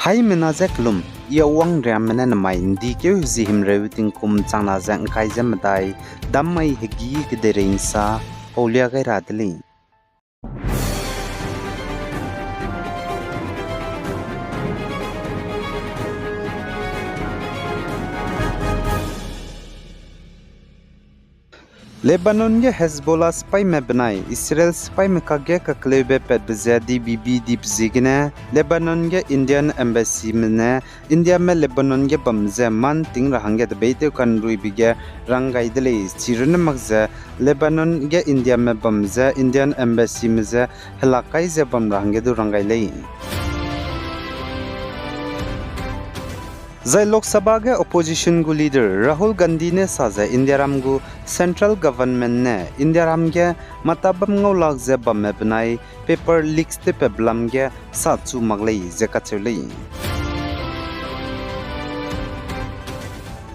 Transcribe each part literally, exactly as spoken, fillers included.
Haimena je kelum, I Awang Riamme ne namai ’ndi keu hezi himreu tingkum changna ze ’ngkai ze medai, dam mai hegî kedeirei ’nsa paulia gai ra de lei. Lebanon ge Hezbollah sipaîme benai Israel sipaîme kakge kakleube patbe ze D B B dibe ziegene, Lebanon ge Indian Embassyme ne Indiame Lebanon ge bam ze mâ ’nting ra hangge debeitew ka'nruibe ge rang gai de lei. Chirunne mak ze Lebanon ge Indiame bam ze Indian Embassyme je helak kai ze bam ra hangge du rang gai lei. Zai Lok Sabha ge opposition gu leader Rahul Gandhi ne sa ze Indiaram gu central government ne Indiaram ge matabam ngau lak ze bamme benai paper leaks tewpatbe lam ge sa chu mak lei ze kacheu lei.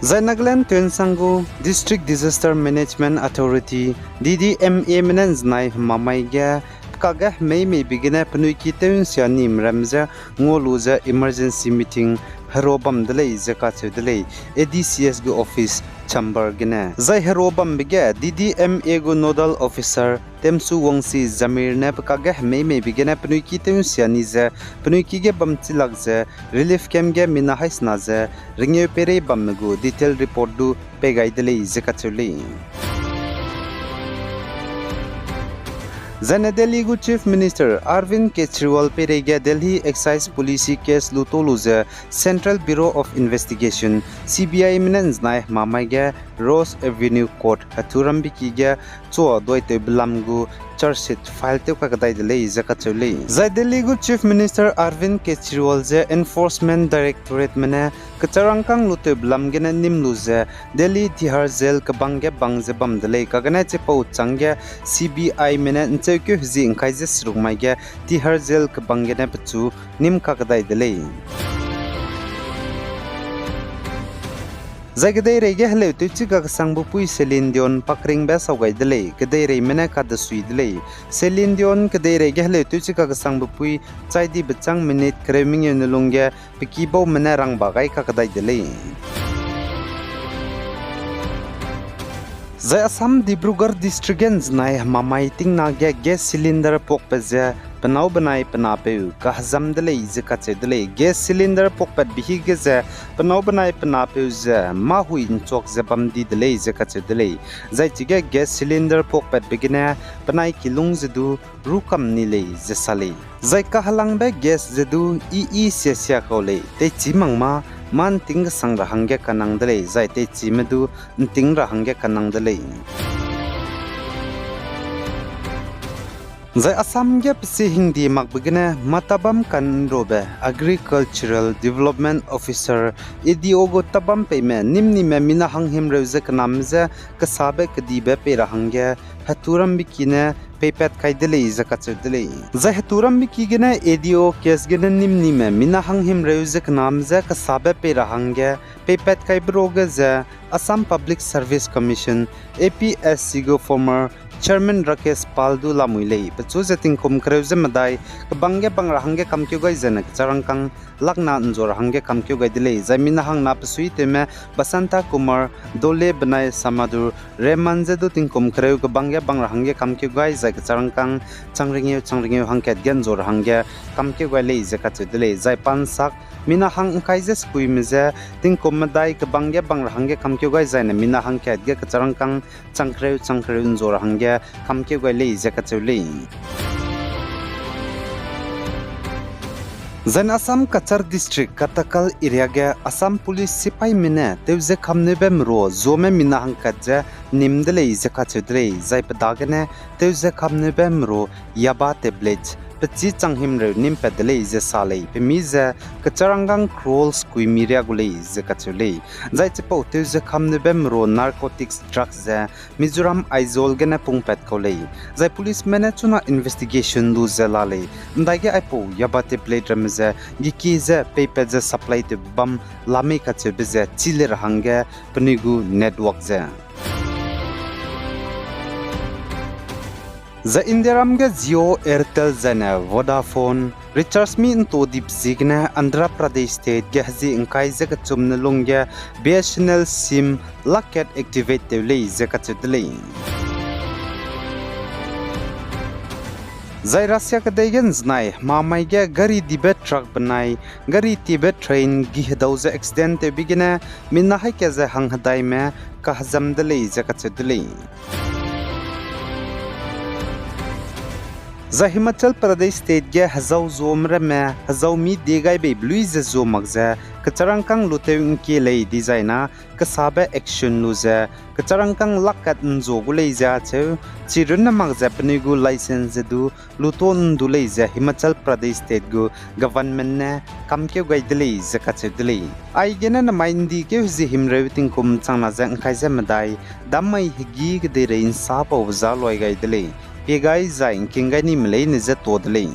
Zai Nagaland tew'nsang gu District Disaster Management Authority, D D M Ame ne ’nzenai hemamai ge, pekage hemei meibe gene penui ki tew ’nsia nime ram ze ngua lu ze emergency meeting herua bam de lei ze kacheu de lei, A D C S gu office chamber gene. Zai herua bambe ge D D M A gu nodal officer Temsu Wangsi Jamir ne pekage hemei meibe gene penui ki tew ’nsia ni ze penui ki ge bam chi lak ze relief camp ge mina haî sena ze rengeu peirei bamme gu detail report du pei gai de lei ze kacheu lei. Zaine Delhi gu Chief Minister Arvind Kejriwal peireige Delhi Excise Policy case lu tau lu ze Central Bureau of Investigation, C B I me ne ’nzenai hemamai ge Rose Avenue Court heturambe ki ge chua duaitewbe lam gu charge sheet file tew kakdai de lei ze kacheu lei. Zai Delhi gu Chief Minister Arvind Kejriwal ze Enforcement Directorate me ne kecharangkâng lutewbe lam gene nîm lu ze Delhi Tihar Jail kebang ge bang ze bam de lei, kagene chipau chângge C B I me ne ’ncheukeu hezi ’ngkai ze seruk mai ge Tihar Jail kebang gene pechu nîm kakdai de lei. Zai kedeirei ge heleu tewchi kakesangbe pui Celine Dion pakringbe sau gai de lei, kedeirei me ne kadesui de lei. Celine Dion kedeirei ge heleu tewchi kakesangbe pui chai dibe châng minute kereu mengeu ne lungge pe kibaume ne rangba gai kakdai de lei. Zai Assam Dibrugarh District ge ’nzenai hemamai tingna ge gas cylinder puakpat ze penâu benai pe napeu kahezam de lei ze kacheu de lei. Gas cylinder puakpatbe hi ge ze penâu benai pe napeu ze mâ hui ’nchuak ze bam di de lei ze kacheu de lei. Zai chige gas cylinder puakpatbe gene penai kilung ze du rûkam ni lei ze sa lei. Zai kahelangbe gas ze du i-i sia-sia kau lei, teichî mak mâ, mâ ’nting kesang ra hangge kanang de lei, zai teichîme du ’nting ra hangge kanang de lei. Zai Assam ge pesi hingdi makbe gene matabam ka'nrube Agricultural Development Officer, A D O gu tabam peime nîm nime mina hanghimreu ze kename je kesabe kedibe pei ra hangge heturambe ki ne peipat kai de lei ze kacheu de lei. Zai heturambe ki gene A D O case gene nîm nime mina hanghimreu ze kename je kesabe pei ra hangge peipat kaibe ruage ze Assam Public Service Commission, A P S C gu former chairman Rakesh Pal du lamui lei. Pechu ze tingkum kereu ze medai kebang ge bang ra hangge kamkeu gai zene kecharangkâng lakna ’nzua ra hangge kamkeu gai de lei. Zai mina hangna pesuitewme Basanta Kumar Dole benai Samadur Rehman je du tingkum kereu kebang ge bang ra hangge kamkeu gai zai kecharangkâng chang rengeu chang rengeu hangkat ge ’nzua ra hangge kamkeu gai lei ze kacheu de lei. Zai pansak mina hang ’ngkai ze sekuime je tingkum medai kebang ge bang ra hangge kamkeu gai zaine mina hangkat ge kecharangkâng chang kereu chang kereu ’nzua ra hangge kamkeu gai lei ze kacheu lei. Zaine Assam Cachar District Katakal area ge Assam Police sipaîme ne tewze kamneube merua zuame mina hangkat ze nîm de lei ze kacheu de lei, zai pe dagene tewze kamneube merua yaba tablet pechî chang himreu nîmpat de lei ze sa lei, pemi ze kecharangkâng crore sekuimi riâ gu lei ze kacheu lei. Zai chipau tewze kamneube merua narcotics drugs ze Mizoram Aizawl gene pungpat kau lei. Zai policeme ne chuna investigation lu ze la lei. ’Ndaige aipau yaba tablet ramme ze geki ze peipat ze supply tewbe bam la mei kacheube ze chî le ra hangge penui gu network ze Zai Indiaram ge Jio, Airtel zaine Vodafone recharge mi ’nto dibe ziegene Andhra Pradesh State ge hezie ’ngkai ze kechumne lungge B S N L sim lak kat activate tew lei ze kacheu de lei. Zai Russia kedei ge ’nzenai hemamai ge gari dibe truck benai gari tiebe train gi hedau ze accident tewbe gene mina haî kat ze hanghedaime kahezam de lei ze kacheu de lei. Zai Himachal Pradesh State ge hezau zuame ramme hezau mi die gai beibe lui ze zua mak ze kecharangkâng lutew ’ngkie lei dizai na kesabe action lu ze kecharangkâng lak kat ’nzua gu lei ze acheu, chirunne mak ze penui gu license ze du luto ’ndu lei ze Himachal Pradesh State gu government ne kamkeu gai de lei ze kacheu de lei. Aigene namai ’ndi keu hezie himreu tingkum changna ze ’ngkai ze medai, dammai hegî kedeirei ’nsa paube za luai gai de lei. Pie gai zai ’ngking gai nime leine je ta de lei.